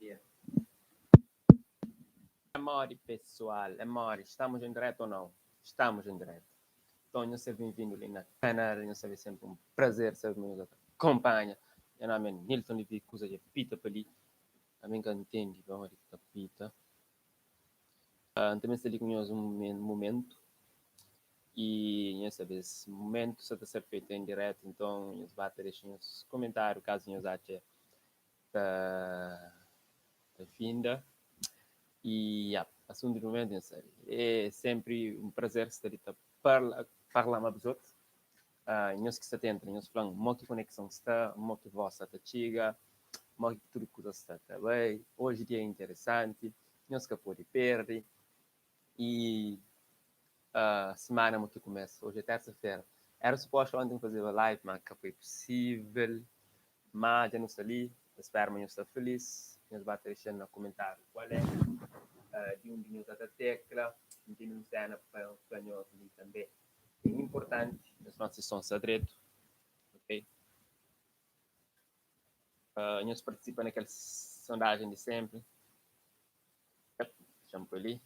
Dia. É mori pessoal, é mori, estamos em direto ou não? Estamos em direto. Então, nhos ser bem-vindo li na canal, nhos sabe sempre um prazer saber me nhos acompanha. Nha nome é Nilton Levi, kuza dja pita pa li. Ami nka ntende pa modi ki ta pita. Uh, N também sta li ku nhos um momento e nhos sabe esse momento sta ta ser feito em direto, então nhos ba ta dexa nhos comentário caso nhos atxa ta ta finda e ya, assunto do momento nhos sabe é sempre um prazer sta li ta parla parla ma bzot. Uh, nhos ki sta ta entra, nhos fla-m mo ki konekson sta, mo ki voz sta ta txiga, mo ki tudu kuza sta ta bai. Oji dia é interesanti, nhos ka pode perde. E uh, semana mo ki kumesa, oji é tersa-fera. Era suposto ontem fazeba live, mas ka foi possível. Mas dja nu sta li, ta spera ma nhos sta feliz. Nhos ba ta dexa na komentáriu kual é uh, di undi nhos ta tekla. N tene un sena pa fla nhos li tanbê. É importanti, nhos fla si son sta dretu, ok? Uh, nhos partisipa na kel sondajen di sempri. Yep, dexa-m poi li.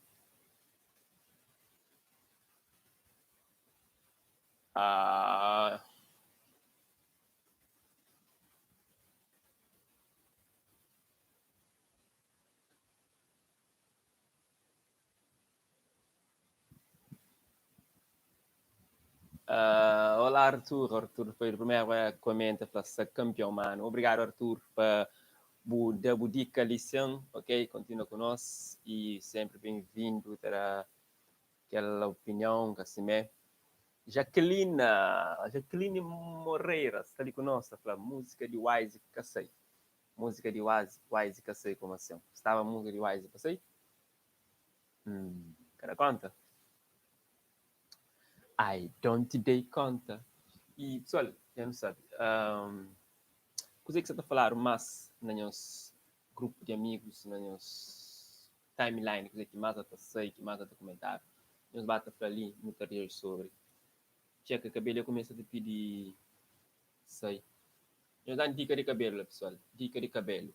Uh, Uh, olá Arthur, Arthur foi o primeiro a comenta, fala sta campeão mano. Obrigado Arthur pa bu da bu dica lição, ok? Continua com nós e sempre bem-vindo terá aquela opinião que assim é. Jaqueline, Jaqueline Moreira sta ali com nós, ta fala música de Wise ka sai. Música de Wise, Wise ka sai como assim? Estava música de Wise pa sai? Hum, ka da conta? I don't dei conta. E pessoal, já não sabe. Um, kuzê ki sa ta faladu más na nhos grupo di amigus, na nhos timeline, kuzê ki más ta sai, ki más ta komentadu. Nhos ba ta fla li, nu ta reaji sobre. Txeka kabelu ya kumesa ta pidi sai. Nhos dan dika di kabelu la pessoal, dika di kabelu.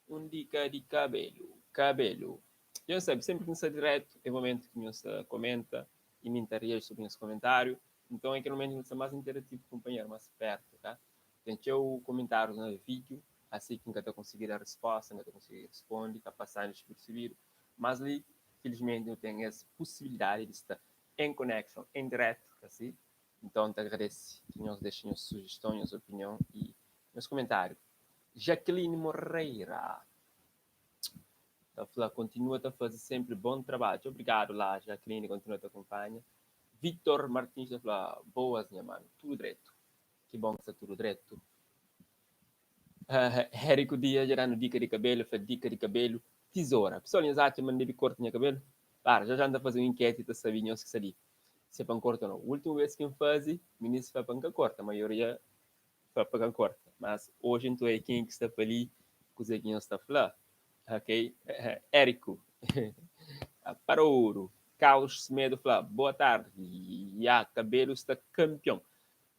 Un dika di kabelu, kabelu. Nhos sabe, sempre ki nu sta diretu é momentu ki nhos ta komenta e mi ta reaji sobre nhos komentáriu. Então é kel momentu ki nu sta más interativu ku kunpanheru, más pertu, tá? Ten txeu komentárius na vídiu, asi ki N ka ta konsigi da resposta, N ka ta konsigi responde, ta pasando despersebidu. Mas li, filismenti, nu ten es pusibilidadi di sta en connection, en diretu, asi. Então, N ta agradese ki nhos dexa nhos sujeston, nhos opinion y nhos komentáriu. Jacqueline Moreira ta fla, kontinua ta faze sempri bon trabadju. Obrigadu la, Jacqueline, kontinua ta kunpanha. Victor Martins ta fla, boas nha manu, tudu dretu. Ki bon ki sta tudu dretu. Uh, Érico Dias dja danu dika di kabelu, fla dika di kabelu, tizora. Pessoal, nhos atxa ma N debe korta nha kabelu? Para, já já N ta faze un inketi ta sabe nhos ki sta li se pa N korta o nau. Últimu bes ki N faze, minis fla pa N ka korta, maioria fla pa ka korta. Mas oji N ta oia ken ki sta pa li, kuze ki nhos ta fla. Ok, Érico, para ouro. Carlos Semedo fla, boa tarde. Ya, kabelu sta kampion.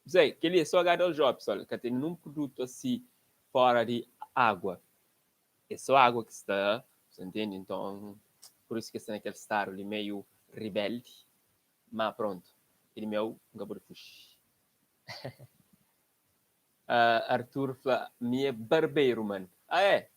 Zé, kel-li é só HDLJ, pessoal. Ka ten nenhum produto asi fora di água. É só água ki sta, você entende? Então, por isso ki sta na kel stadu li meio rebelde. Ma pronto, é di meu, N ka pode fuxi. Uh, Arthur fla, mi é barbeiro, man. Ah, é?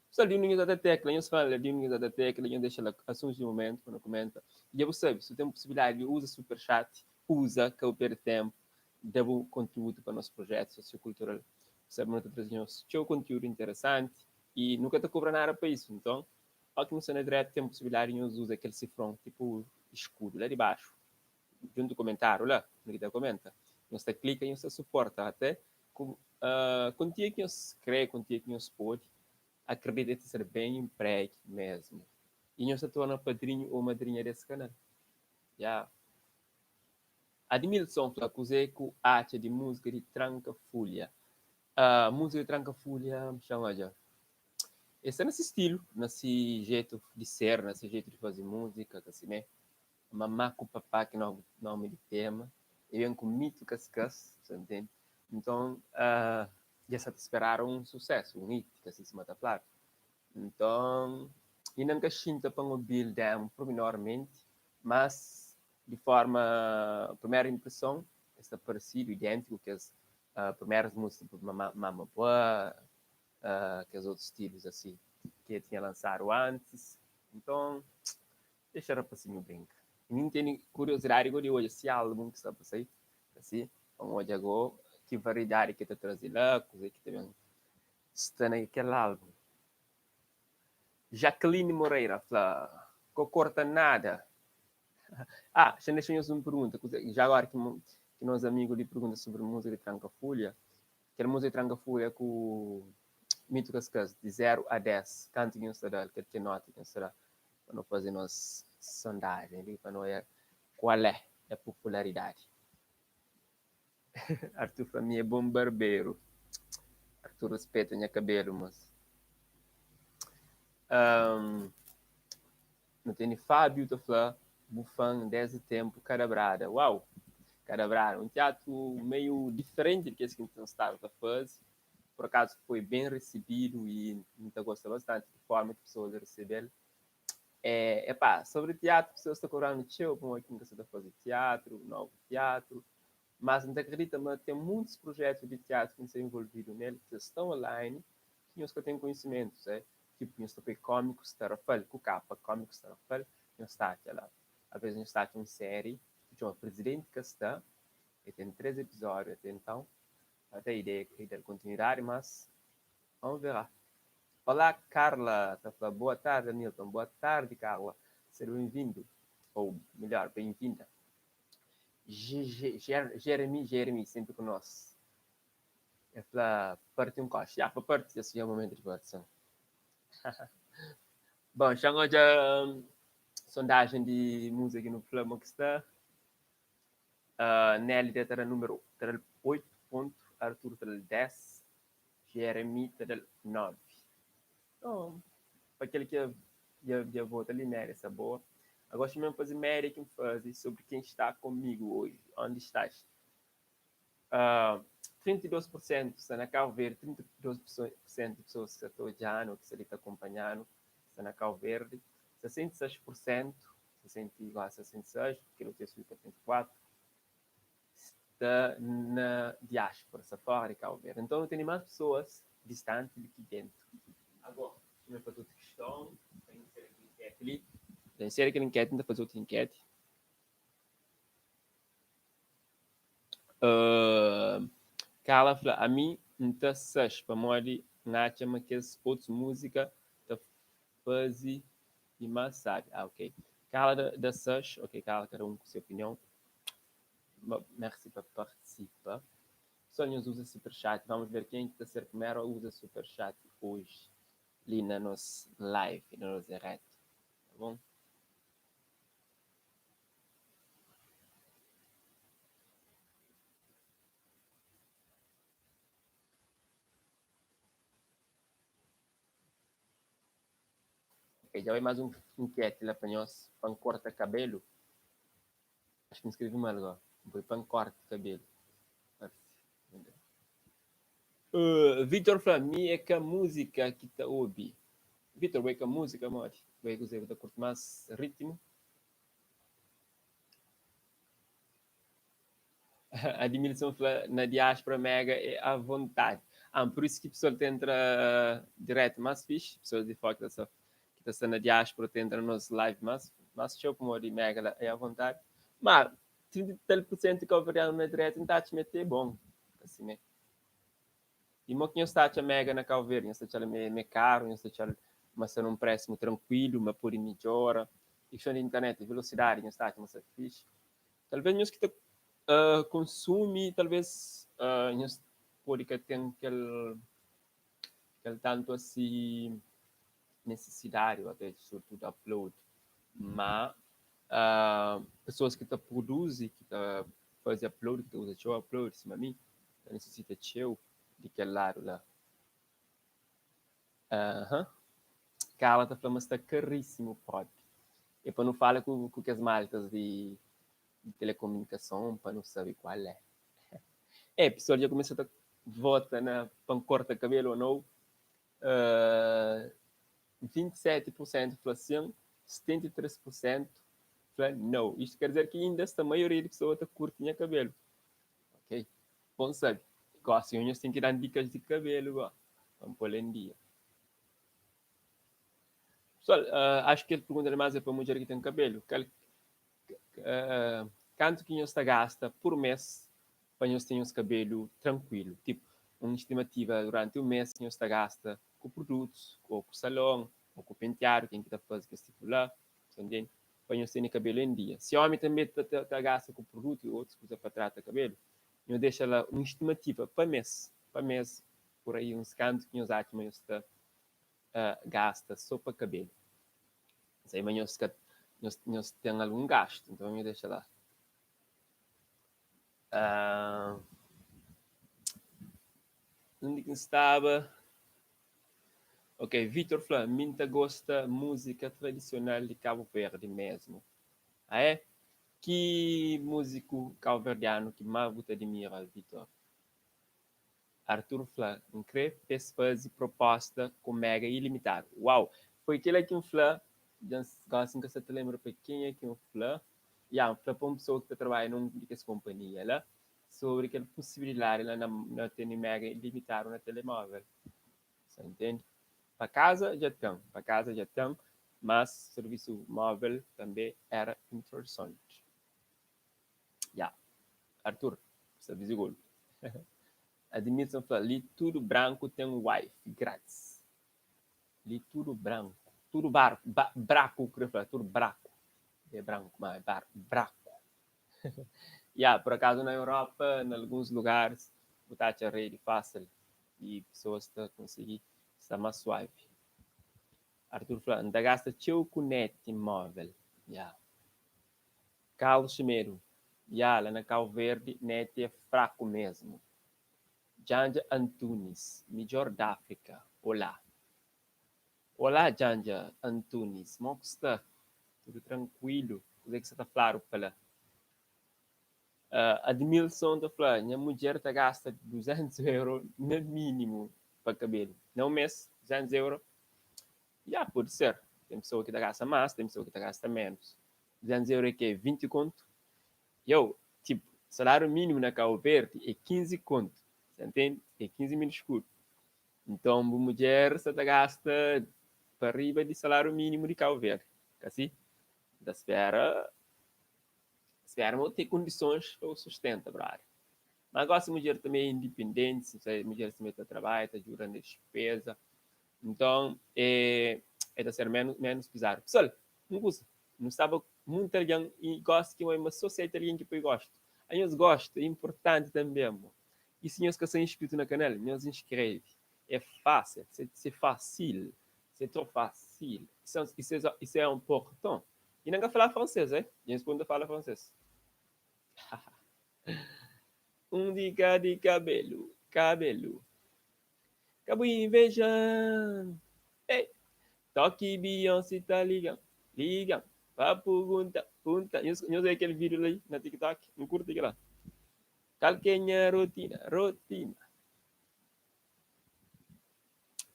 Pessoal, di undi nhos ta tekla, nhos fala di undi nhos ta tekla, nhos dexa la assuntos di momento pa nu komenta. E dja bu sabe, si bu ten possibilidade di uza super chat, uza, ka bu perde tempo, da bu kontributu pa nos projetu sosiokultural. Bu sabe ma nu ta traze nhos txeu konteúdu interesanti e nu ka ta kobra nada pa isu. Nton, ó ki nu sta na diretu, ten possibilidade di nhos uza kel sifron, tipo escudo, la di baxu, djuntu komentáriu la, nu ki ta komenta, nhos ta klika, nhos ta suporta ate ku uh, kontia ki nhos kre, kontia ki nhos pode, akredita ta ser ben empregi mesmu. E nhos ta torna padrinhu ou madrinha des kanal. Ya. Admilson fla kuzê ku atxa di múzika di Tranka Fulha. Uh, múzika di Tranka Fulha, xa-m odja. E sta na si stilu, na si jetu di ser, na si jetu di faze múzika, ka simé. Mamá ku Papá ki nomi di tema, e ben ku mitu kaskas, sa ntende? Nton, uh, dja sa ta speradu un susesu, un hit, ka si sima ta fladu. Nton, inda N ka xinta pa N obi-l demo pormenormenti, mas di forma primeru inpreson el sta paresidu, identiku ku kes primerus múzika tipo Mama Bua, kes otus stilus asi ki el tinha lansadu antis. Nton, dexa rapasinhu brinka. Mi N tene kuriozidadi go di odja si album ki sta pa sai, asi, pa N odja go ki variedadi ki el ta traze la, kuze ki ta ben sta na kel álbum. Jacqueline Moreira fla, Ko korta nada. Ah, xa N dexa nhos un pergunta, kuze, já agora ki ki nos amigu li pergunta sobri múzika di Tranka Fulha, kel múzika di Tranka Fulha ku Mito Kaskas, di 0 a 10, kantu ki nhos ta da-l, kel ki nota ki nhos ta da, pa nu faze nos sondajen li, pa nu oia kual é a popularidadi. Artur fla mi é bom barberu. Artur respeta nha kabelu mos. Um, nu tene Fábio ta fla bu fã desde tempo Cadabrada. Uau! Cadabrada, um teatro meio diferente di kes ki N staba ta faze. Por acaso foi bem recebido e N ta gosta bastante di forma ki pessoas recebel. É, epá, sobre teatro, pessoas ta cobrando txeu pamodi ki N ka sa ta faze teatro, novo teatro. Mas N ta akredita ma ten muitus projetu di teatru ki N sta involvidu nel ki sta online ki nhos ka ten konhisimentu, se? Tipu nhos ta poi Kómikus Tarrafal, ku K, Kómikus Tarrafal, nhos ta atxa la. Alvês nhos ta atxa un série ki txoma Prizidenti Ka Sta, e ten 3 episódiu ate entãu, ate ideia é da-l kontinuidadi, mas on verá. Olá Carla, ta fla boa tardi Anilton, boa tardi Carla, seja bem-vindo, ou melhor, bem-vinda. Jeremy, Jeremy, sempre ku nos. El fla, parti un koxi. Ya, pa parti, asi é momentu di parti, sin. Bon, xa N odja sondajen di múzika ki nu fla mo ki sta. Uh, Nélida ta da númeru, ta da-l 8 pontu, Artur ta da-l 10, Jeremy ta da-l 9. Nton, pa kel ki dja dja vota li, média sta boa. Agora xi mesmo faze média ki N faze sobre quem está comigo hoje. Onde estás? Uh, 32% sta na Cabo Verde, 32% de pessoas que sta ta odja-nu, ki sta li ta acompanha-nu, sta na Cabo Verde. 66%, 60, quase 66, kel otu dja subi pa 34, sta na diáspora, sta fora di Cabo Verde. Nton, nu tene más pessoas distanti di ki dentu. Agora, nu faze otu kiston, pa insera kel inketi li. Pa insera kel inketi, nu ta faze otu inketi. Uh, Carla fla, ami N ta 6 pamodi N atxa ma kes otus múzika ta faze di más sabi. Ah, ok. Carla da, da 6, ok, Carla, kada un ku se opinion. Merci pa partisipa. Pessoal, nhos uza super chat. Vamos ver quem que ta ser primeiro a uza super chat hoje li na nos live, na nos direto. Tá bom? Ok, dja bai mais um enquete lá pa nhos, pa N corta cabelo. Acho que N escrevi mal agora. N poi pa N corta cabelo. Parece. Vitor fla, mi é ka múzika ki ta obi. Vitor, bo é ka múzika modi? Bo é kuzê? Bu ta kurti más ritmu? Admilson fla, na diáspora mega é à vontade. Ah, por isso ki pessoal ta entra direto más fixe, pessoas di fora ki ta sta ki ta sta na diáspora ta entra na nos live más más txeu pamodi mega la é à vontade. Ma 30 e tal por cento di cabo-verdiano na direto N ta atxa ma é te bom, ka simé. I mo ki nhos ta atxa mega na Cabo Verde? Nhos ta atxal ma é karu? Nhos ta atxal ma sta nun présimu trankuilu, ma pode midjora? I kiston di internet, velosidadi, nhos ta atxa ma sta fixi? Talvês nhos ki ta konsumi, talvês nhos pode ka ten kel kel tantu asi nisisidadi ô até sobretudu upload, má pesoas ki ta produzi, ki ta faze upload, ki ta uza txeu upload sima mi, ta nisisita txeu di kel ladu la. Aham. Carla ta fla ma sta karíssimu propi. É pa nu fala ku ku kes maltas di di telekomunikason pa nu sabe kual é. É, pessoal dja kumesa ta vota na pa N korta kabelu ou nou. 27% fla sin, 73% fla nau. Isto quer dizer ki inda sta maioria di pesoa ta kurti nha kabelu. Ok, bom sabe. Gosi nhos ten ki dan dikas di kabelu go, pa N pô-l en dia. Pessoal, acho ki el pergunta li más é pa mudjer ki ten kabelu. Kal, kantu ki nhos ta gasta por mês pa nhos ten nhos kabelu trankuilu? Tipo, un estimativa duranti un mês ki nhos ta gasta ku produtus, ou ku salon, ou ku penteadu, ken ki ta faze kes tipu la, sa ntende? Pa nhos tene kabelu en dia. Si omi tanbe ta gasta ku produtu i otus kuza pa trata kabelu, nhos dexa la un estimativa pa mês, pa mês, pur aí uns kantu ki nhos atxa ma nhos ta gasta so pa kabelu. N sabe ma nhos ka nhos nhos ten algun gastu, nton nhos dexa la. Undi ki N staba? Ok, Vitor fla, mi N ta gosta múzika tradisional di Kabu Verdi mesmu. Ah é? Ki múziku kauverdianu ki más bu ta adimira, Vitor? Artur fla, N kre p'es faze proposta ku mega ilimitadu. Uau! Foi kela ki N fla, dja N gosi N ka sa ta lenbra pa kenha ki N fla. Ya, N fla pa un pesoa ki ta trabadja na un di kes konpanhia la sobri kel pusibilidadi la na tene mega ilimitadu na telemovel. Sa ntende? Pa kaza dja ten, pa kaza dja ten, mas servisu movel tanbe era interesanti. Ya. Artur, sta bizigolu. Admilson fla, li tudu branku ten wifi gratis. Li tudu branku, tudu bar, ba, braku kre fla, tudu braku. É branku, ma é bar, braku. Ya, por akazu na Europa, na alguns lugaris, bu ta atxa redi fásil i pesoas ta konsigi sta más suavi. Artur fla, N ta gasta txeu ku net móvel. Ya. Carlos Semedo, Ya, la na Cabo Verde net é fraku mesmu. Djandja Antunes, Midjor d'Áfrika, Olá. Olá Djandja Antunes, mo ku sta? Tudu trankuilu? Kuzê ki sa ta fladu pa la? Admilson ta fla, Nha mudjer ta gasta 200 euro na minimu pa kabelu. Na un mês, 200 euro? Ya, pode ser. Ten pesoa ki ta gasta más, ten pesoa ki ta gasta ménus. 200 euro é ke? 20 kontu? Yo, tipo, saláriu mínimu na Kabu Verdi é 15 kontu. Sa ntende? É 15 mil skudu. Nton, bu mudjer sa ta gasta pa riba di saláriu mínimu di Kabu Verdi. Ka si? N ta spera, spera ma bu ten kondisons pa bu sustenta, brother. Má gosi mudjer tanbe é indipendenti, mudjer tanbe ta trabadja, ta djuda na dispeza. Nton, e e ta ser ménus ménus pizadu. Pessoal, un kuza, nu staba ku munti algen i gosi ki ma so seti algen ki poi gostu. Anhos gosta, é inportanti tanbe mo. I si nhos ka sta inskritu na kanal, nhos inskreve. É fásil, c'est facile, c'est trop facile, isso é important. I nan ka fala fransês, eh? Nhos pode fala fransês. Un dika di kabelu, kabelu. Ka bu inveja-m Ei, toki Beyoncé ta liga-m, liga-m Pa pergunta, punta Nhos nhos odja kel vídiu li na TikTok? N kurti kel-la Kal ki é nha rotina, rotina?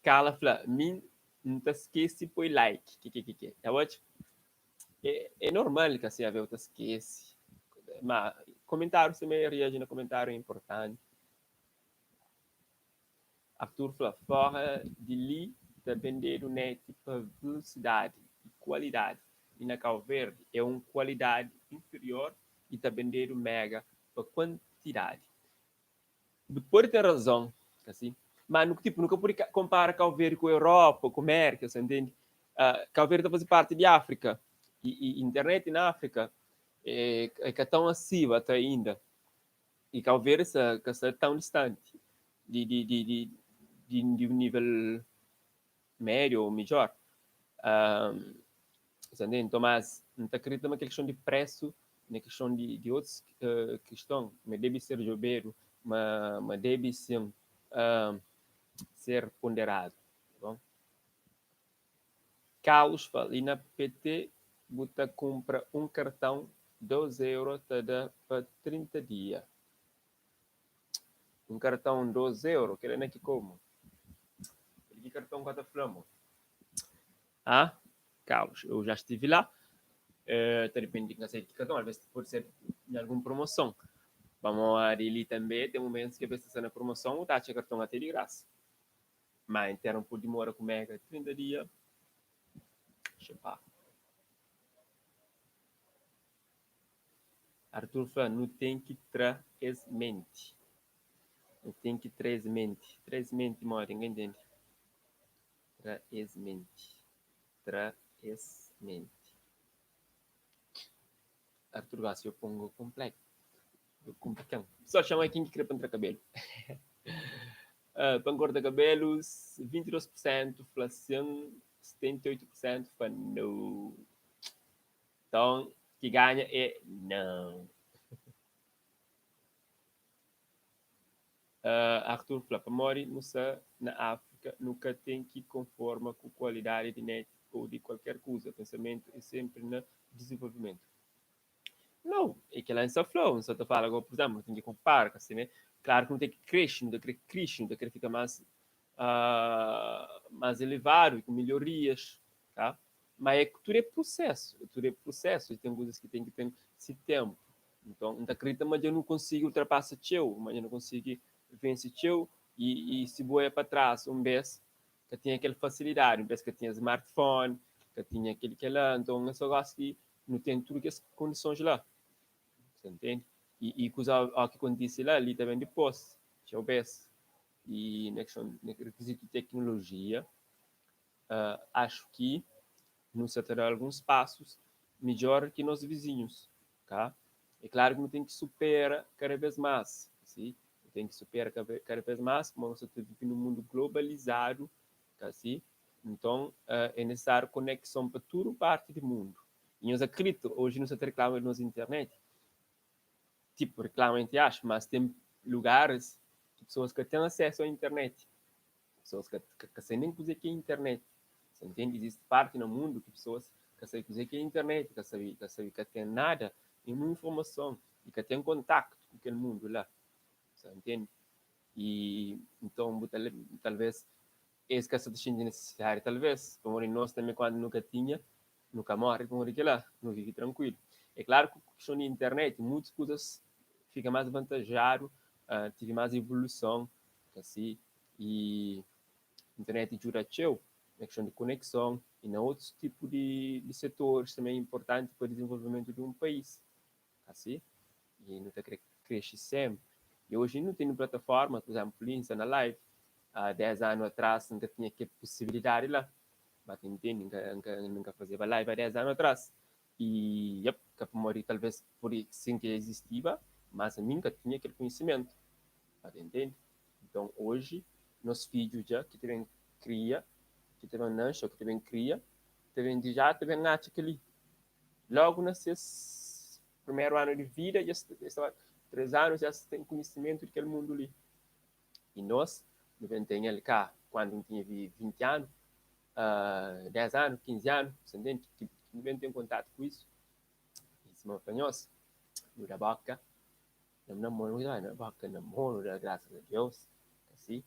Carla fla, mi N ta skese poi like Kikikiki Ya odja? É, é normal ka se avé bu ta skese Ma komentáriu simé, reaji na komentáriu é inportanti Artur fla, Fora di li ta bendedu net pa velosidadi i kualidadi i na Kau Verdi é un kualidadi inferior i ta bendedu mega pa kuantidadi. Bu pode ten razon, ka si? Ma nu tipu nu ka pode konpara Kau Verdi ku Europa, ku Merka, sa ntende? Kau Verdi ta faze parti di Afrika i internet na Afrika é ka tãu asiva ata inda. I Kau Verdi sta ka sta tãu distanti di di di di di di un nivel médiu ou midjor. Sa ntende? Nton, mas N ta kridita ma kel kiston di présu na kiston di di otus kiston ma debe ser djobedu, ma ma debe sin ser ponderadu. Tá bon? Carlos fla, li na PT bu ta kunpra un kartãu 2 euro ta da pa 30 dia. Un kartãu 2 euro? Kel-la na ki komu? Kel ki kartãu ka ta fla mo. Ah, Carlos, eu já estive lá. Ta depende di ki ka sai ki karton, alvês pode ser em algun promoson. Pamodi li tanbe ten mumentus ki alvês ta sta na promoson bu ta atxa karton ate di grasa. Ma en termu pode dimora ku mega 30 dia, xepá. Artur fla, nu ten ki tra es menti. Nu ten ki tra es menti. Tra es menti modi? N ka intende. Tra es menti. Tra es menti. Artur gosi yo pongo completo. Yo kunpra ken? Pessoal txoma ken ki kre pa N tra kabelu. Pa N korta kabelu, 22 pur sentu fla sin, 78 pur sentu fla nau. Nton, ki ganha é nau. Artur fla, Pamodi nu sta na Áfrika, nu ka ten ki konforma ku kualidadi di net ou di kualker kuza. Pensamentu é senpri na dizenvolvimentu. Nau, é kel-la N sta fla-u. N sta ta fala gosi, pur izénplu, nu ten ki konpara, ka simé? Klaru ki nu ten ki krexe, nu ta kre krixi, nu ta kre fika más más elevadu i ku melhorias, tá? Ma é tudu é prusésu, tudu é prusésu i ten kuzas ki ten ki ten si ténpu. Nton, N ta kridita ma dja nu konsigi ultrapasa txeu, ma dja nu konsigi vense txeu i si bu oia pa tras un bês ka tinha kel fasilidadi, un bês ka tinha smartphone, ka tinha kel kel-la, nton é so gosi ki nu ten tudu kes kondisons la. Sa ntende? I kuza ó ki kontise la, li ta ben dipôs, txeu bês. I na kiston, na rikizitu di teknolojia, Axu ki nu sa ta da alguns pasus midjor ki nos vizinhus, ka? É klaru ki nu ten ki supera kada bês más, si? Nu ten ki supera kada bês más, pamodi nu sa ta vive nun mundu globalizadu, ka si? Nton, é nisisáriu konekson pa tudu parti di mundu. I nhos akredita, oji nu sa ta riklama di nos internet, tipu riklama entri aspas, mas ten lugaris ki pesoas ka ten asesu a internet. Pesoas ka ka sabe nen kuzê ki é internet. Sa ntende? Izisti parti na mundu ki pesoas ka sabe kuzê ki é internet, ka sabe ka sabe ka ten nada, ninhun informason i ka ten kontaktu ku kel mundu la. Sa ntende? I nton bu ta talvês es ka sa ta xinti nisisidadi talvês, pamodi nos tanbê kantu nu ka tinha, nu ka móre pamodi kila, nu vive trankuilu. É klaru ku kiston di internet muitus kuzas fika más vantajadu, tive más evoluson, Asi, i internet djuda txeu na kiston di konekson i na otus tipu di di setoris tanbe inportanti pa dizenvolvimentu di un país. Asi, i nu ta kre krexe senpri. I oji nu tene plataforma, pur izenplu, li N sta na live, a 10 anu atras N ka tinha kel posibilidadi la. Ba ta intende, N ka N ka N ka fazeba live a 10 anu atras. I yep, ka pamodi talvês pode sin ki izistiba, mas ami N ka tinha kel konhisimentu. Ba ta intende? Nton, oji, nos fidju dja ki ta ben kria, ki ta ben nasce ô ki ta ben kria, ta ben dja ta ben atxa kel-li. Lógu na ses primeru anu di vida, dja es ta 3 anu dja es ten konhisimentu di kel mundu li. I nos, nu ben ten el ka kandu nu tinha 20 anu, 10 anu, 15 anu, sa ntende? Ki nu ben ten kontatu ku isu. I sima N fla nhos, nu da bóka. Na namoru, na boka namoru, da grasas a Deus, asi.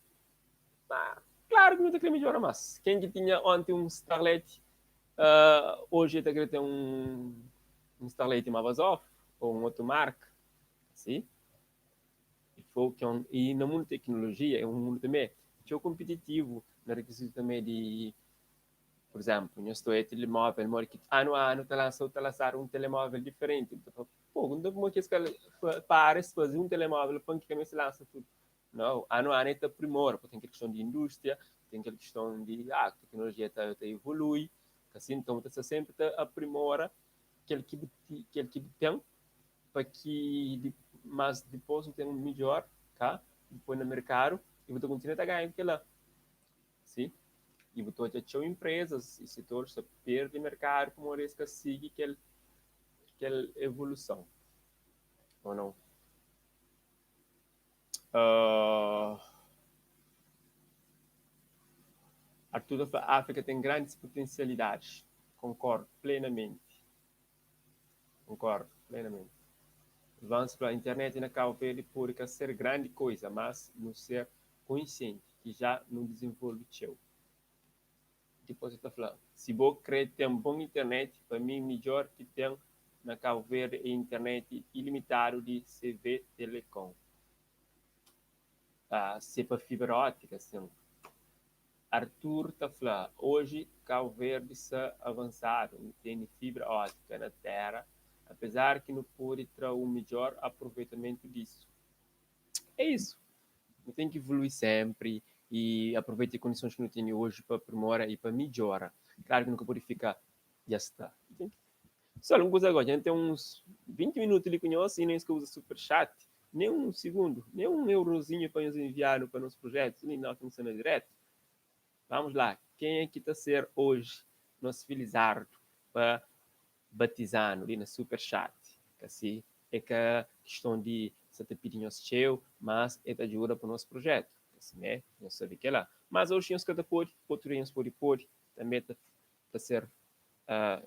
Ma klaru ki nu ta kre midjora mas. Ken ki tinha onti un Starlet, oji el ta kre ten un Starlet ma bazof ou un otu marka, asi. I foi ki on, i na mundu teknolojia é un mundu tanbe txeu konpititivu na rikizitu tanbe di Pur izénplu, nhos ta odja telemóvel modi ki anu a anu ta lansa ta lansadu un telemóvel diferenti. Bu ta fla, pô, nton pamodi ki es ka para es faze un telemóvel pa ki ka meste lansa tudu? Nau, anu a anu el ta aprimora, pabia ten kel kiston di indústria, ten kel kiston di ah, teknolojia ta ta evolui, asi nton bu ta sta sénpri ta aprimora kel ki bu kel ki bu ten pa ki más dipôs bu ten un midjór ka bu poi na merkadu i bu ta kontinua ta ganha ku kel-la. Si, i bu ta odja txeu inprezas i setoris ta perde merkadu pamodi es ka sigi kel kel evoluson, ô nau? Uh, Artur ta fla Áfrika ten grandis potensialidadis. Konkordu plenamenti. Konkordu plenamenti. Vance fla internet na Cabo Verde pode ka ser grandi koiza, mas nu ser konsienti ki já nu dizenvolve txeu. Dipôs el ta fla, Si bo krê ten bon internet, pa mi midjór ki ten na Kabu Verdi é internet ilimitadu di CV Telecom. Ah, si é pa fibra ótika, sin. Artur ta fla, Oji Kabu Verdi sa avansadu, nu tene fibra ótika na téra, apezar ki nu pode tra un midjór aproveitamentu disu. É isu. Nu ten ki evolui senpri y aproveita kondisons ki nu tene oji pa aprimora y pa midjora. Klaru ki nu ka pode fika dja sta. Pessoal, un kuza gosi, dja N ten uns 20 minutu li ku nhos y nhos ka uza super chat nen un sigundu, nen un eurozinhu pa nhos envianu pa nos projetus li, nos ki nu sta na diretu. Vamos lá, kenha ki ta ser oji nos filizardu pa batiza-nu li na super chat? Ka si É ka kiston di sa ta pidi nhos txeu, mas e ta djuda pa nos projetu. Ka simé, nhos sabe kela. Mas oxi nhos ka ta pode, otu dia nhos pode pode, tanbe ta ta ser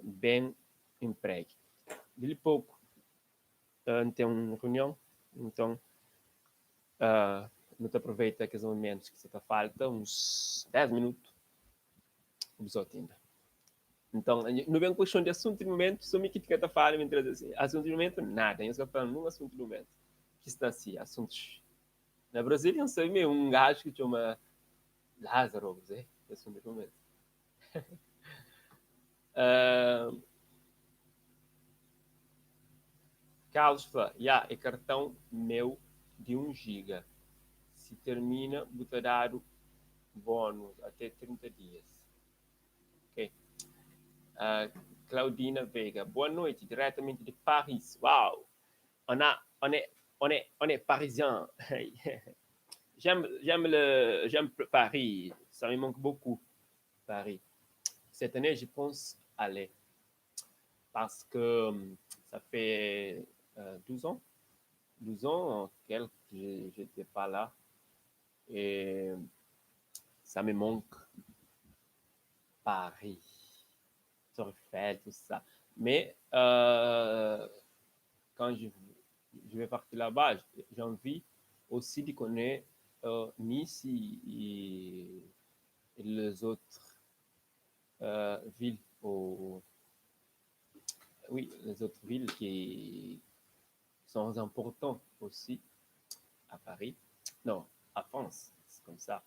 ben inpregi. Di li poku N ten un runion, nton nu ta aproveita kes momentus ki sa ta falta, uns 10 minutu, Bzot inda. Nton, nu ben ku kiston di asuntu di mumentu, so mi ki fika ta fala, mi N traze asi, asuntu di mumentu, nada, nhos ka fla-m nun asuntu di mumentu ki sta asi, asuntus na Brazil, nhos sabe mi é un gaju ki txoma Lázaro, kuzê ki asuntu di mumentu? Carlos fla, Ya, é kartãu meu di 1 giga. Si termina bu ta dadu bónus até 30 dias. Ok. Claudina Veiga, boa noite, diretamente de Paris. Uau! On a, on est, on est, on est parisien. J'aime, j'aime le, j'aime Paris. Ça me manque beaucoup, Paris. Cette année, je pense aller parce que ça fait 12 ans, 12 ans que j'étais pas là et ça me manque Paris, Tour Eiffel, tout ça. Mais euh, quand je, je vais partir là-bas, j'ai envie aussi de connaître Nice et, et les autres villes au, oui, les autres villes qui sont importantes aussi à Paris. Non, à France, c'est comme ça.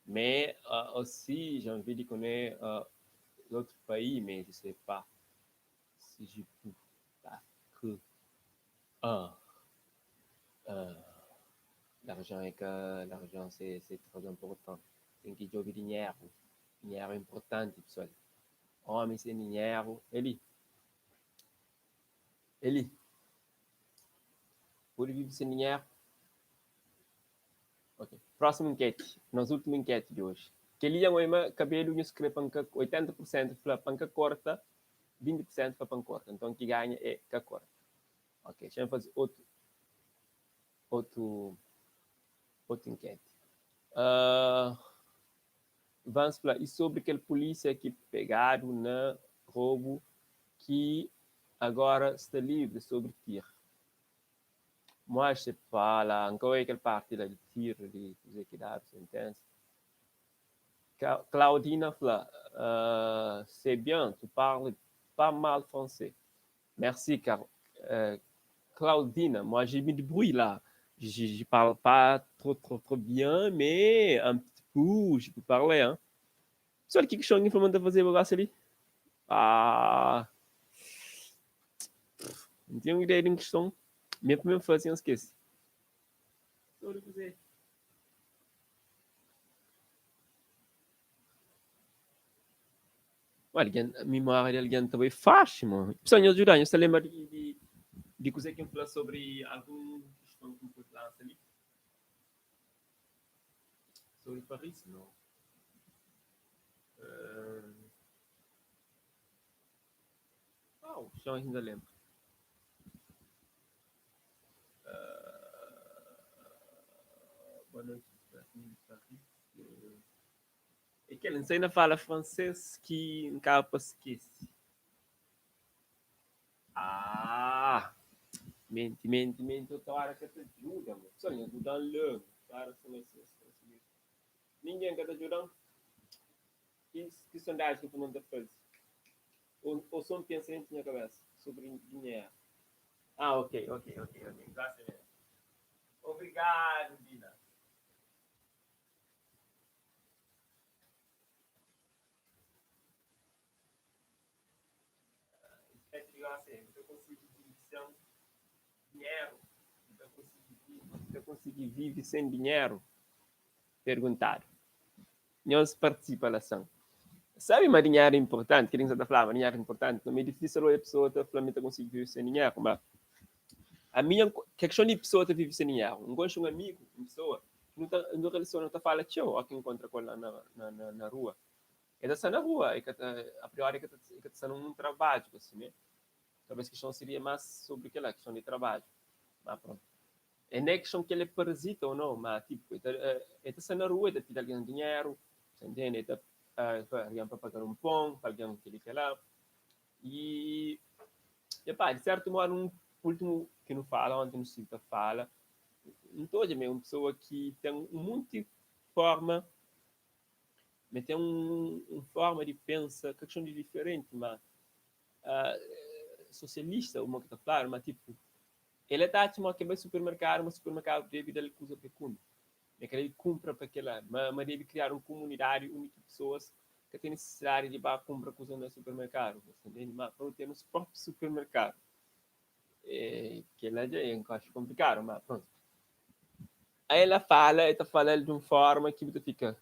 Mais aussi, j'ai envie de connaître l'autre pays, mais je sais pas si je peux. Parce que ah, l'argent é ka l'argent c'est c'est très important. Ten ki djobe dinheru. Dinheru é importanti, pessoal. Homi sen dinheru, Eli, Eli, pode vive sen dinheru? Ok, prósimu inketi, nos últimu inketi di oji. Kel-li dja N oi ma kabelu nhos kre pa N ka, 80 pur sentu fla pa N ka korta, 20 pur sentu fla pa N korta. Nton ki ganha é ka korta. Ok, xa N faze otu, otu, otu inketi. Uh, Vans fla, i sobri kel pulísia ki pegadu na robu ki agora sta livri sobri tir? Moi je sais pas la, N ka oia kel parti la di tir di kuzê ki dadu sentensa. Claudina fla, c'est bien, tu parles pas mal français. Merci Claudina, moi je me débrouille là, je je parle pas trop trop trop bien, mais un petit peu je peux parler hein. Pessoal, ki kixon ki N fla ma N ta fazeba gosi li? Ah. N tinha un ideia di un kiston, mi é pa mi faze N skese. Sobre kuzê? Algen, mimória di algen ta bai faxi, mo. Pessoal, nhos djuda, nhos ta lenbra di, di, di kuzê ki N fla sobri algun kiston ki N pode lansa li? Sobre Paris? Não. Uh... Oh, txon inda lenbra. Boa noite, Paris. É kel, N sai na fala fransês ki N kaba pa skese. Ah! Menti, menti, menti, otu ora ka ta djuda, mo. Pessoal, nhos djuda-m la. Para sima si nhos konsigi. Ningen ka ta djuda-m. Ki, ki sondaji ki bu ta faze? Ou, ou só um pensamento na minha cabeça sobre dinheiro? Ah, ok, ok, ok, ok. Graças a Deus. Obrigado, Dina. Espécie de assim, eu consigo viver sem dinheiro. Eu consigo viver, eu consigo viver sem dinheiro. Perguntado. Nós participa da ação. Sabe, mas dinheiro é importante, que você está falando, dinheiro é importante. Não é difícil a pessoa está falando que consegue viver sem dinheiro, mas a minha questão de pessoa tá vive sem dinheiro. Um gosto um amigo, uma pessoa, não tá, não relaciona, não tá fala tchau, ou que encontra com ela na, na, na, na rua. Ele está na rua, e que tá, a priori que está tá num trabalho, assim, né? Talvez a questão seria mais sobre aquela questão de trabalho. Mas pronto. É não é questão que ele é parasita ou não, mas tipo, ele está na rua, ele está pedindo alguém dinheiro, você entende? Ele está uh, alguém para pagar um pão, para alguém que ele quer lá. E, epá, de certo modo, um último que não fala, ontem no Cita fala, não estou a uma pessoa que tem um monte de forma, mas tem um, uma forma de pensar que é diferente, mas uh, socialista, uma que está claro, mas tipo, ele está a que vai supermercado, mas supermercado deve dar coisa para comer. É que ele compra para aquela, mas, mas deve criar uma comunidade onde pessoas que têm necessidade de ir comprar coisa no supermercado, você entende? Mas para ter nosso próprio supermercado. É, que ela já é um acho complicado, mas pronto. Aí ela fala, ela fala de uma forma que você fica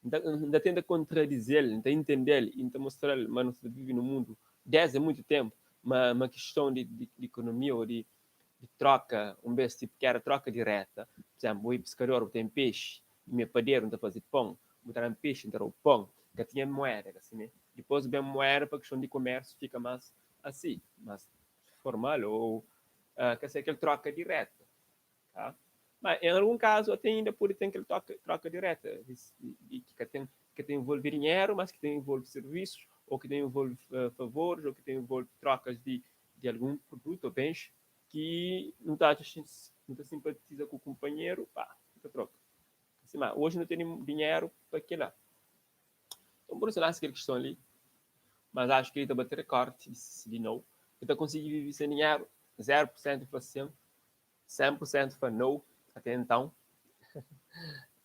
ainda tenta contradizer, ainda entender, ainda mostrar, mas nós vive no mundo desde muito tempo, uma, uma questão de, de, de economia ou de, de troca, um vez tipo que era troca direta. Por exemplo, o pescador tem peixe, e meu padeiro não está fazer pão, botar um peixe, então o pão, que tinha moeda, assim, né? Depois vem moeda para a questão de comércio fica mais assim, mais formal ou uh, quer dizer, aquele troca direta. Tá? Mas em algum caso até ainda pode ter aquele troca, troca direta, e que tem que tem envolve dinheiro, mas que tem envolve serviços, ou que tem envolve uh, favores, ou que tem envolve trocas de, de algum produto ou bens que não está não tá simpatiza com o companheiro, pá, não troca. Assim, mas hoje não tem dinheiro para aquilo lá. Então, por isso, lá, aquela questão ali, mas acho que ele está bater recorde de, de novo. Ele conseguir viver sem dinheiro, 0% foi sim, 100% foi não, até então.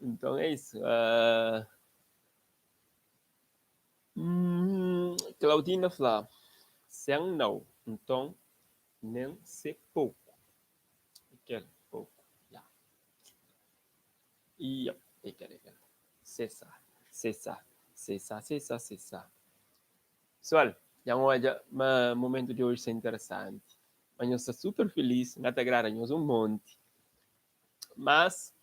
Então é isso. Uh... Hum, Claudina fala, sem não, então nem se pouco. Aquele pouco. Yeah. E aquele, aquele. C'est ça, c'est ça, c'est ça, c'est ça, c'est ça. Pessoal, já olha, o momento de hoje é interessante. Mas eu estou super feliz, não te agrada um monte. Mas,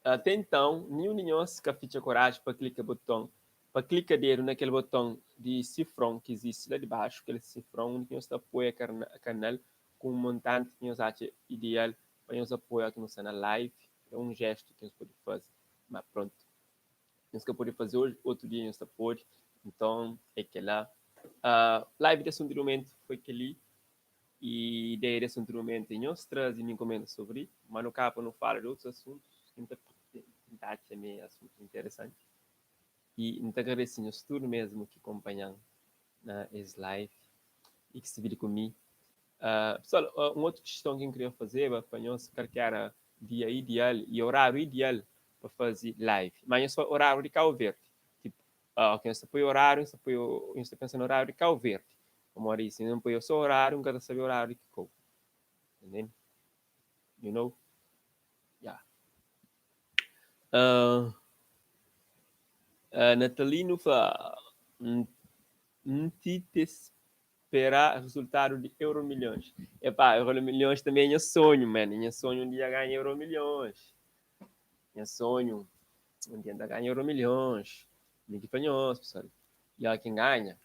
até então, nenhum de nós que fica coragem para clicar botão, para clicar dedo naquele botão de cifrão que existe lá de baixo, aquele cifrão onde nós apoia o canal com um montante que nós acha ideal para nos apoiar aqui no canal live. É um gesto que nós podemos fazer. Mas pronto. Nós que podemos fazer hoje, outro dia nós pode. Então, é que lá. Uh, live de assunto do momento foi aquele e ideia de assunto do momento nós traz e me comenta sobre, mas no capo não fala de outros assuntos, que tentar também assuntos interessantes. E não te agradeço nós tudo mesmo que acompanham na esse live e que se vire comigo. Uh, pessoal, uh, uma outra questão que eu queria fazer para nós, que era dia ideal e horário ideal para fazer live. Mas eu só horário de Cabo Verde. Tipo, uh, ok, você põe horário, você põe, você pensa no horário de Cabo Verde. Como eu disse, não põe só horário, nunca sabe horário de Cabo. Entende? You know? Yeah. Uh, uh, Natalino fala, não te esperar resultado de Euromilhões. Epá, Euromilhões também é meu sonho, mano. Meu sonho um dia ganhar Euromilhões. Meu sonho um dia ganhar Euromilhões. Ninguém para pessoal. E olha quem ganha.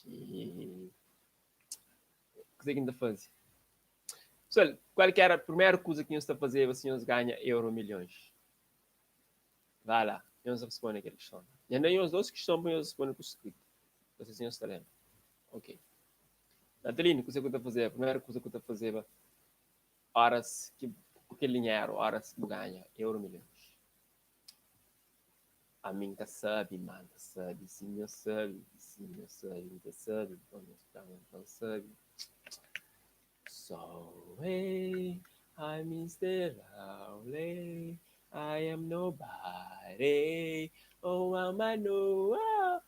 E... O que é que ainda faz? Pessoal, qual que era a primeira coisa que nós está a fazer se nós ganha Euromilhões? Vai lá, nós responde aquela questão. E ainda nós duas questões para nós responder por escrito. Vocês não estão lendo. Ok. Natalino, o que você está a fazer? A primeira coisa que você está a fazer, horas que aquele dinheiro, horas que ganha Euromilhões. Ami N ka sabe, ma N ta sabe Si nhos sabe, si nhos sabe, N ta sabe Nton nhos fla ma N ta sabe So hey, I'm Mr. Lonely I am nobody Oh, I'm a no oh.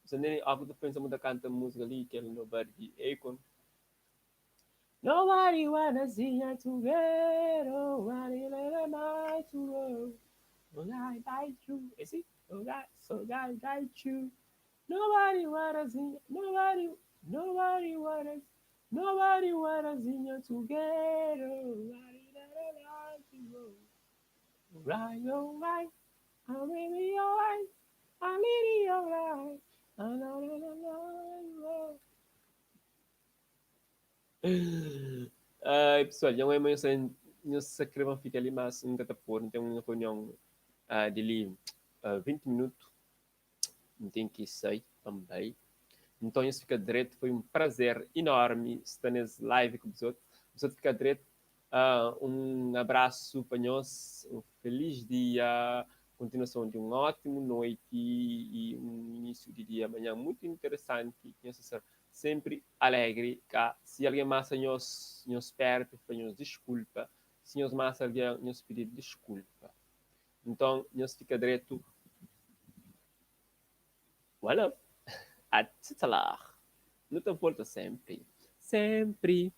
So, nene, ó, ku ta pensa mu ta kanta múzika li, kel Nobody di Akon. Nobody wanna see us together. Nobody let my to go. Oh, I like you. Is it? Oh, God, so God got you. Nobody wanna see. Nobody, nobody wanna. Nobody wanna see us together. Nobody let my to go. Right, oh, right. I'm really alright. I'm really alright. Ah, na, na, na, na, na. Ai, pessoal, dja N oi nhos sa kre pa N fika li, mas N ka ta pode. N ten un reunion di li 20 minutu. N ten ki sai pa N bai. Nton, nhos fika dretu. Foi un prazer enormi sta nes live ku bzot. Bzot fika dretu. Un abrasu pa nhos. Un felis dia, kontinuason di un ótimu noiti i un inísiu di dia manhan mutu interesanti. Ki nhos ta ser Sempri alegri ka si algen masa nhos, nhos pertu fla nhos diskulpa, si nhos masa algen nhos pidi diskulpa. Nton nhos fika dretu. One love. Atitalaah. Nu ta volta sempri. Sempri.